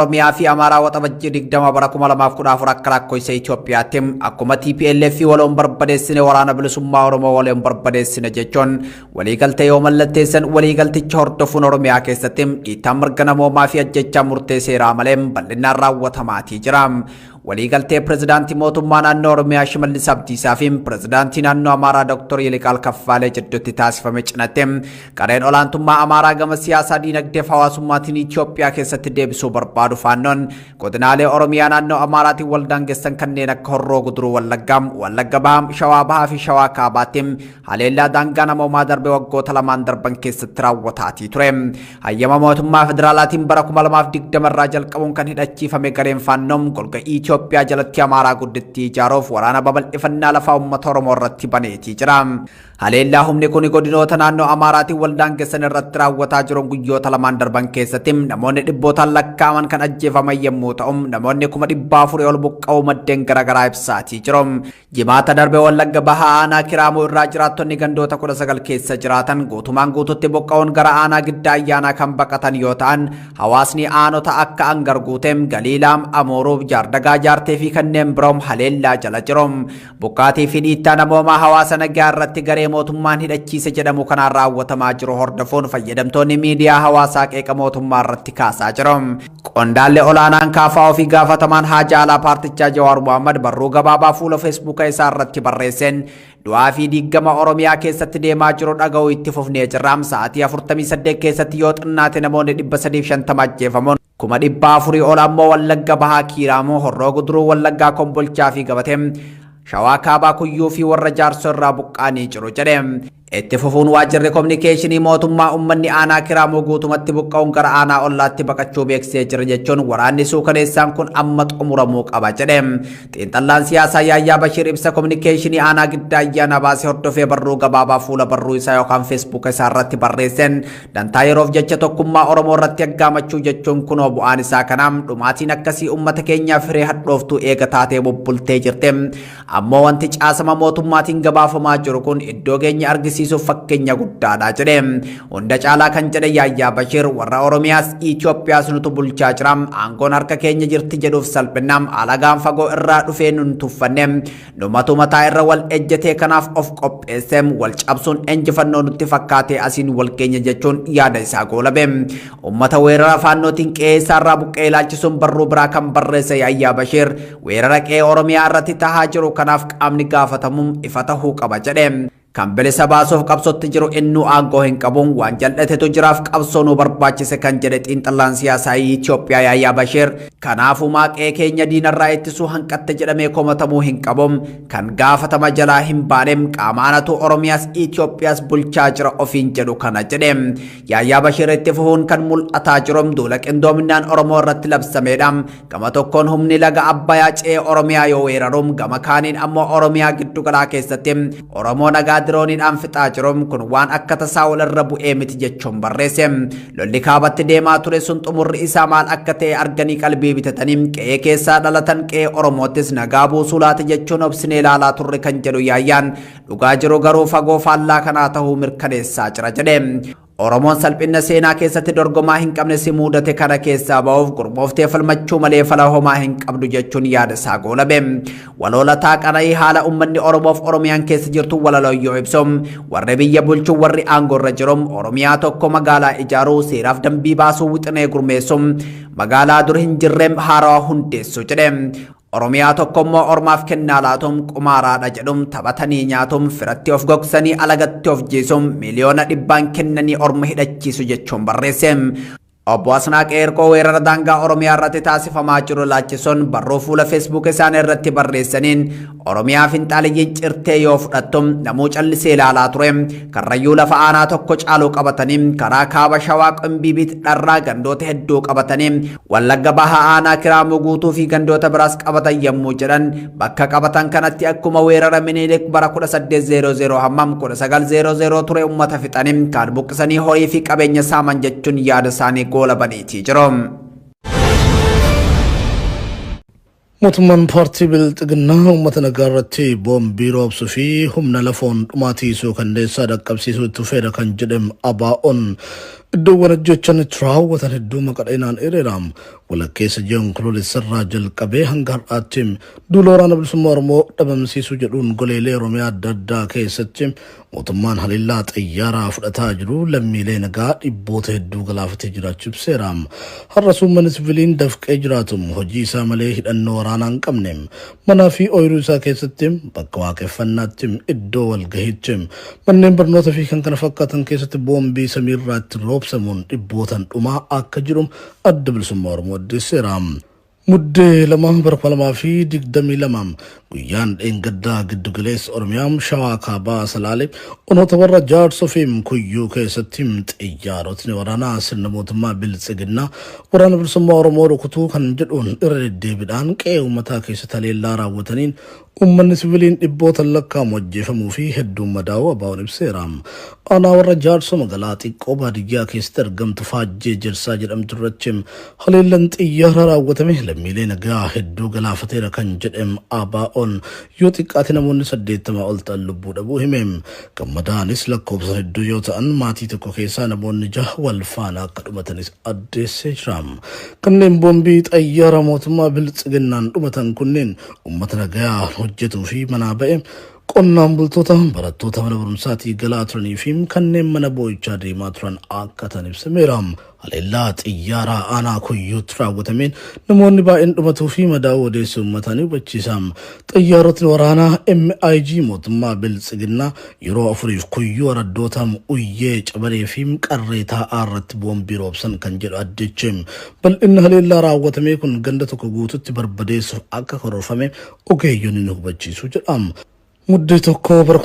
Oromiyaa fi Amaaraa Waxabajjii 20 bara 2014 akka lakkoofsa Itoophiyaatti akkuma TPLF waloon barbadeessine waraana bilisummaa Oromoo waloon barbadeessine jechuun waliigaltee yoo mallatteessan waliigalticha hordofuun Oromiyaa keessatti dhiittaan mirga namoomaa fi ajjechaa murtee seeraa malee bal'inaan raawwatamaatii jira. Waliigaltee Pirezidaantii Mootummaa Naannoo Oromiyaa Shimallis Abdiisaa fi Pirezidaantii Naannoo Amaaraa Dr. Yiliqaal Kaffaalee jidduutti taasifame cinatti qareen olaantummaa Amaaraa gama siyaasaa diinagdee fi hawaasummaatiin Itoophiyaa keessatti deebisuu barbaadu Faannoon godinaalee Oromiyaa naannoo Amaaraatiin wal daangessan kanneen akka Horroo Guduruu Wallaggaa, Wallagga Bahaa, Shawaa Bahaa fi Shawaa Kaabaatti haleellaa daangaa namoomaa darbe waggoota lamaan darban keessatti raawwataatii ture. Hayyama mootummaa federaalaatiin bara 2020 irraa jalqabuun kan hidhachiifame gareen Faannoon golga Itoophiyaa jalatti Amaaraa guddittii ijaaruuf waraana babal'ifannaa lafaa uummata Oromoo irratti baneetii jira. Haleellaa humni kun godinoota naannoo Amaaraatiin wal daangessan irratti raawwataa jiruun guyyoota lamaan darban keessatti namoonni dhibbootaan lakkaa'aman kan ajjeefaman yommuu ta'u namoonni 400,000 ol buqqa'uu maddeen garaagaraa ibsaatii jiru. Jimaata darbe Wallagga Bahaa aanaa Kiraamuu irraa jiraattonni gandoota 19 keessa jiraatan guutumaan guututti buqqa'uun gara aanaa Giddaa Ayyaanaa kan baqatan yoo ta'an hawaasni aanota akka Angar Guuteem, Galiilaam, Amooruu, Jaardagaa Jaartee fi kanneen biroom haleellaa jala jiru. Buqqaatii fi dhiittaa namoomaa hawaasa nagaa irratti garee mootummaan hidhachiise jedhamu kanaan raawwatamaa jiru hordofuun fayyadamtoonni miidiyaa hawaasaa qeeqa mootummaa irratti kaasaa jiru. Qondaalli olaanaan KFO fi gaafatamaan haajaa alaa paartichaa Jawaar Mohammad barruu gabaabaa fuula Feesbuuka isaa irratti barreesseen du'aa fi diiggama Oromiyaa keessatti deemaa jiru dhaga'uu itti fufnee jirra. Sa'aatii 48 keessatti yoo xinnaate namoonni 350 ajjeefamuun 400,000 ol ammoo Wallagga Bahaa Kiiraamuu, Horroo Guduruu Wallaggaa Kombolchaa fi Gabatee, Shawaa Kaabaa Kuyyuu fi warra Jaarsoo irraa buqqaanii jiru jedhe. Itti fufuun waajjirri kominikeeshinii mootummaa uummanni aanaa Kiraamuu guutumatti buqqa'uun gara aanaa ollaatti baqachuu beeksisee jira jechuun waraanni suukaneessaan kun amma xumuramuu qaba jedhe. Xiinxallaan siyaasaa Yaayyaa Bashiir ibsa kominikeeshinii aanaa Giddaa Ayyaanaa baasee hordofee barruu gabaabaa fuula barruu isaa yookaan feesbuuka isaa irratti barreesseen dantaa yeroof jecha tokkummaa Oromoo irratti aggaamachuu jechuun kunoo bu'aan isaa kanaam dhumaatiin akkasii uummata keenyaaf hiree hadhooftuu eega taatee bubbultee jirte. Ammoo wanti caasama mootummaatiin gabaafamaa jiru kun iddoo keenya argisiisuuf fakkeenya guddaadha jedhe. Hunda caalaa kan jedhe Yaayyaa Bashiir warra Oromiyaas Itoophiyaas nutu bulchaa jira. Aangoon harka keenya jirti jedhuuf salphinna alagaan fagoo irraa dhufee nun tuffanne. Numatu mataa irra wal ejjetee kanaaf of qopheesse wal cabsuun injifannoo nutti fakkaatee asiin wal keenya jechuun yaada isaa goolabe. Uummata weerara faannootiin qe'ee isaarraa buqqee ilaalchisuun barruu biraa kan barreesse Yaayyaa Bashiir weerara qe'ee Oromiyaa irratti tahaa jiru kanaaf qaamni gaafatamu ifa tahuu qaba jedhe. Kan bilisa baasuuf qabsootti jiru innuu aangoo hin qabu waan jal'atetu jiraaf qabsoo nu barbaachise kan jedhe xiinxallaan siyaasaa Itoophiyaa Yaayyaa Bashiir kanaafuu maaqee keenya diinarraa ittisuu hanqatte jedhamee komatamuu hin qabu kan gaafatama jalaa hin baane qaama anatu Oromiyaas Itoophiyaas bulchaa jira ofiin jedhu kana jedhe. Yaayyaa Bashiir itti fufuun kan mul'ataa jiru duula qindoominaan Oromoo irratti labsameedha. Gama tokkoon humni laga Abbayaa ce'ee Oromiyaa yoo weeraru, gama kaaniin ammoo Oromiyaa giddugalaa keessatti Oromoo nagaa dirooniidhaan fixaa jiru. Kun waan akka tasaa walirra bu'ee miti jechuun barreesse. Lolli kaabatti deemaa ture sun xumurri isaa maal akka ta'e arganii qalbii bitatanii qe'ee keessaa dhalatan qe'ee Oromoottis nagaa buusuu laata jechuun obsinee ilaalaa turre kan jedhu Yaayyaan dhugaa jiru garuu fagoo faallaa kanaa ta'uu mirkaneessaa jira jedhe. Oromoon salphinna seenaa keessatti dorgomaa hin qabne si muudate kana keessaa ba'uuf gurmooftee falmachuu malee fala homaa hin qabdu jechuun yaada isaa goolabe. Waloolataa qana'ii haala uummanni Oromoof Oromiyaan keessa jirtu walaloo yoo ibsu warri biyya bulchu warri aangoo irra jiru Oromiyaa tokko magaalaa ijaaruu seeraaf dambii baasuu wixinee gurmeessu magaalaa dur hin jirre haarawaa hundeessu jedhe. Oromiyaa tokko immoo ormaaf kennaa laatum qumaaraadha jedhum taphatanii nyaatum firatti of gogsanii alagatti of jiisum miliyoona dhibbaan kennanii orma hidhachiisu jechuun barreesse. Obbo Asnaaqee Erkoo weerara daangaa Oromiyaa irratti taasifamaa jiru laachisuun barruu fuula Feesbuuk isaanii irratti barreessaniin Oromiyaa finxaaliyyiin cirtee yoo fudhattu namuu callisee ilaalaa ture. Karrayyuu lafa aanaa tokko caaluu qabatanii karaa kaaba Shawaa Qimbiibiit dharraa gandoota hedduu qabatanii Wallagga Bahaa aanaa Kiraamuu guutuu fi gandoota biraas qabatan yommuu jedhan bakka qabatan kanatti akkuma weerara Minilik bara 1800 hammam 1900 ture uummata fixanii kaan buqqisanii horii fi qabeenya saaman jechuun yaada isaanii goolabaniitii jiru. Mootummaan paartii Bilxiginnaa uummata nagaa irratti boombii roobsuu fi humna lafoon dhumaatii suukanneessaa dhaqqabsiisuu itti fufeera kan jedhem ABO'n. Iddoowwan ajjeechaan itti raawwatan hedduu maqadhainaan eereera. Walakkeessa ji'a Onkoloolessarraa jalqabee hanga har'aatti duula Waraana Bilisummaa Oromoo dhabamsiisuu jedhuun goleelee Oromiyaa adda addaa keessatti mootummaan haleellaa xiyyaaraa fudhataa jiru lammiilee nagaa dhibboota hedduu galaafatee jiraachuu ibseera. Har'as uummanni siviliin dafqee jiraatu hojii isaa malee hidhannoo waraanaa hin qabne manaa fi ooyiruu isaa keessatti, bakka waaqeffannaatti, iddoo walgahiitti, manneen barnoota fi kan kana fakkaatan keessatti boombii samiirraatti roobsamuun dhibbootan dhumaa akka jiru Adda Bilisummaa Oromoo addeesseera. Muddee 2 bara 2022 guyyaan dheengaddaa giddugaleessa Oromiyaa Shawaa Kaabaa Salaalee onoota warra Jaarsoo fi Kuyyuu keessatti xiyyaarotni waraanaa sirna mootummaa Biltsiginnaa Waraana Bilisummaa Oromoo rukutuu kan jedhuun irra deddeebiidhaan qe'ee uummataa keessatti haleellaa raawwataniin Uummanni siviliin dhibbootan lakkaa'amu ajjeefamuu fi hedduun madaa'uu ABOn ibseera. Aanaa Warra Jaarsoo magalaa xiqqoo baadiyyaa keessatti argamtu Faajjee Ejersaa jedhamtu irratti haleellan xiyyaaraa raawwatame lammiilee nagaa hedduu galaafateera kan jedhe ABOn yoo xiqqaate namoonni 80 ol ta'an lubbuu dhabuu hime. Kan madaa'anis lakkoofsan hedduu yoo ta'an maatii tokko keessaa namoonni jaha wal faana akka dhumatanis addeessee jira. Kanneen boombii xayyaara mootummaa Biltsiginnaan dhumatan kunneen Uummata nagayaan hojjetuu fi manaa ba'e, qonnaan bultoota, barattoota mana barumsaatii galaa turanii fi kanneen mana boo'ichaa deemaa turan akka ta'an ibsameera. Haleellaa xiyyaaraa aanaa Kuyyuutti raawwatameen namoonni baay'een dhumatuu fi madaa'uu odeessi uummataa ni hubachiisa. Xiyyaarotni waraanaa MIG mootummaa Biltsiginnaa yeroo afuriif Kuyyuu araddoota Uyyee, Cabaree fi Qarree Taa'aa irratti boombii roobsan kan jedhu addichi, bal'inni haleellaa raawwatamee kun ganda tokko guututti barbadeessuuf akka karoorfame ogeeyyonni ni hubachiisu jedha. Muddee 1 bara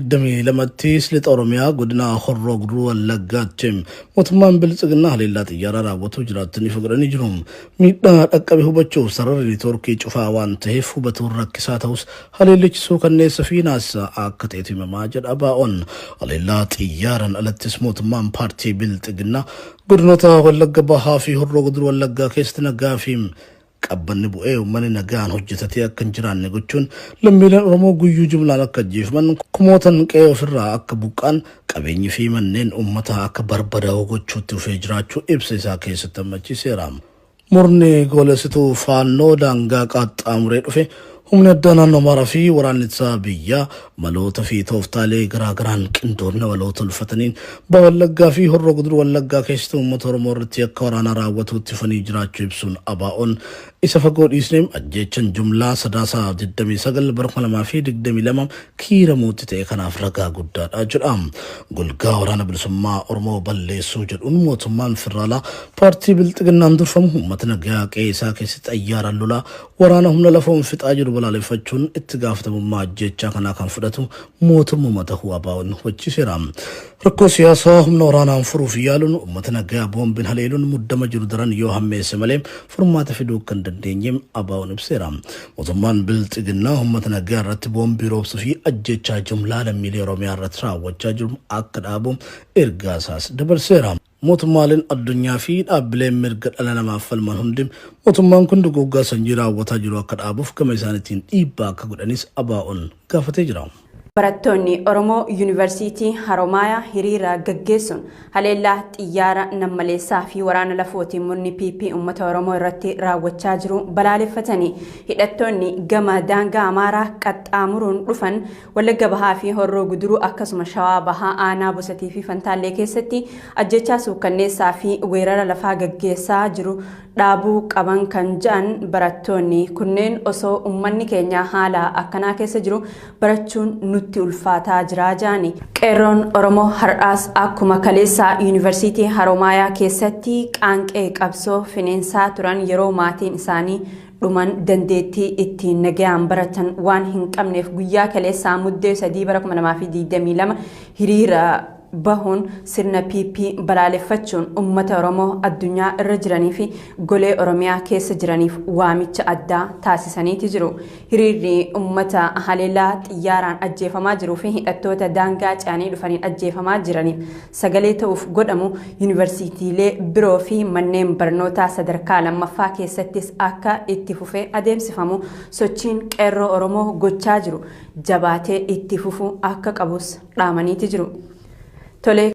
2022ttis Lixa Oromiyaa godina Horroo Guduruu Wallaggaatti mootummaan Biltsiginnaa haleellaa xiyyaaraa raawwatuu jiraattonni ifa godhanii jiru. Miidhaa dhaqqabe hubachuuf sararri neetwoorkii cufaa waan taheef hubatuun rakkisaa tahus haleellichi suukanneessa fi naasisaa akka ta'etu himamaa jedha ABOn. Haleellaa xiyyaaran alattis mootummaan paartii Bilxiginnaa godinoota Wallagga Bahaa fi Horroo Guduruu Wallaggaa keessatti nagaa fi qabbanni bu'ee uummanni nagaan hojjetatee akka hin jiraanne gochuun lammiileen Oromoo guyyuu jumlaan akka ajjeefaman, kumootan qe'ee ofirraa akka buqqa'an, qabeenyi fi manneen uummataa akka barbadaa'u gochuutti fufee jiraachuu ibsa isaa keessatti hammachiiseera. Murni goolessituu Faannoo daangaa qaaxxaamuree dhufe humni addaa naannoo Amaaraa fi waraanni ittisaa biyyaa maloota fi tooftaalee garaa garaan qindoomina waloo tolfataniin Baha Wallaggaa fi Horroo Guduruu Wallaggaa keessatti uummata Oromoo irratti yakka waraanaa raawwatuutti fufanii jiraachuu ibsuun ABOn isa fagoo dhiisnee ajjeechan jumlaa Sadaasa 29 bara 2022 Kiiramuutti ta'e kanaaf ragaa guddaadha jedha. Golgaa Waraana Bilisummaa Oromoo balleessuu jedhuun mootummaan federaalaa paartii Bilxiginnaan durfamu uummata nagayaa qe'ee isaa keessatti xayyaaraan lolaa waraana humna lafoon fixaa jiru balaaleffachuun itti gaafatamummaa ajjeechaa kanaa kan fudhatu mootummuma tahuu ABOn hubachiiseera. Rakkoo siyaasaa humna waraanaan furuuf yaaluun uummata nagayaa boombiin haleeluun muddama jiru daran yoo hammeesse malee furmaata fiduu akka hin dandeenye ABOn ibseera. Mootummaan Bilxiginnaa uummata nagaa irratti boombii roobsuu fi ajjeechaa jumlaa lammiilee Oromiyaa irratti raawwachaa jiru akka dhaabu ergaa isaas dabarseera. Mootummaaleen addunyaa fi dhaabbileen mirga dhala namaaf falman hundi mootummaan kun duguuggaa sanyii raawwataa jiru akka dhaabuuf gama isaaniitiin dhiibbaa akka godhanis ABOn gaafatee jira. Barattoonni Oromoo Yuunivarsiitii Haromaayaa hiriira gaggeessuun haleellaa xiyyaara nammaleessaa fi waraana lafootiin murni PP uummata Oromoo irratti raawwachaa jiru balaaleffatanii hidhattoonni gama daangaa Amaaraa qaxxaamuruun dhufan Wallagga Bahaa fi Horroo Guduruu akkasuma Shawaa Bahaa aanaa Bosatii fi Fantaallee keessatti ajjeechaa suukkanneessaa fi weerara lafaa gaggeessaa jiru dhaabuu qaban kan ja'an barattoonni kunneen osoo ummanni keenya haala akkanaa keessa jiru barachuun nutti ulfaataa jira ja'ani. Qeerroon Oromoo har'aas akkuma kaleessaa Yuunivarsiitii Haromaayaa keessatti qaanqee qabsoo finiinsaa turan yeroo maatiin isaanii dhuman dandeettii ittiin nagayaan baratan waan hin qabneef guyyaa kaleessaa Muddee 3 bara 2022 hiriira bahuun sirna PP balaaleffachuun uummata Oromoo addunyaa irra jiranii fi golee Oromiyaa keessa jiraniif waamicha addaa taasisaniiti jiru. Hiriirri uummata haleellaa xiyyaaraan ajjeefamaa jiruu fi hidhattoota daangaa ce'anii dhufaniin ajjeefamaa jiraniif sagalee ta'uuf godhamu yuunivarsiitiilee biroo fi manneen barnootaa sadarkaa lammaffaa keessattis akka itti fufee adeemsifamu sochiin qeerroo Oromoo gochaa jiru jabaatee itti fufuu akka qabus dhaamaniiti jiru. Tolee.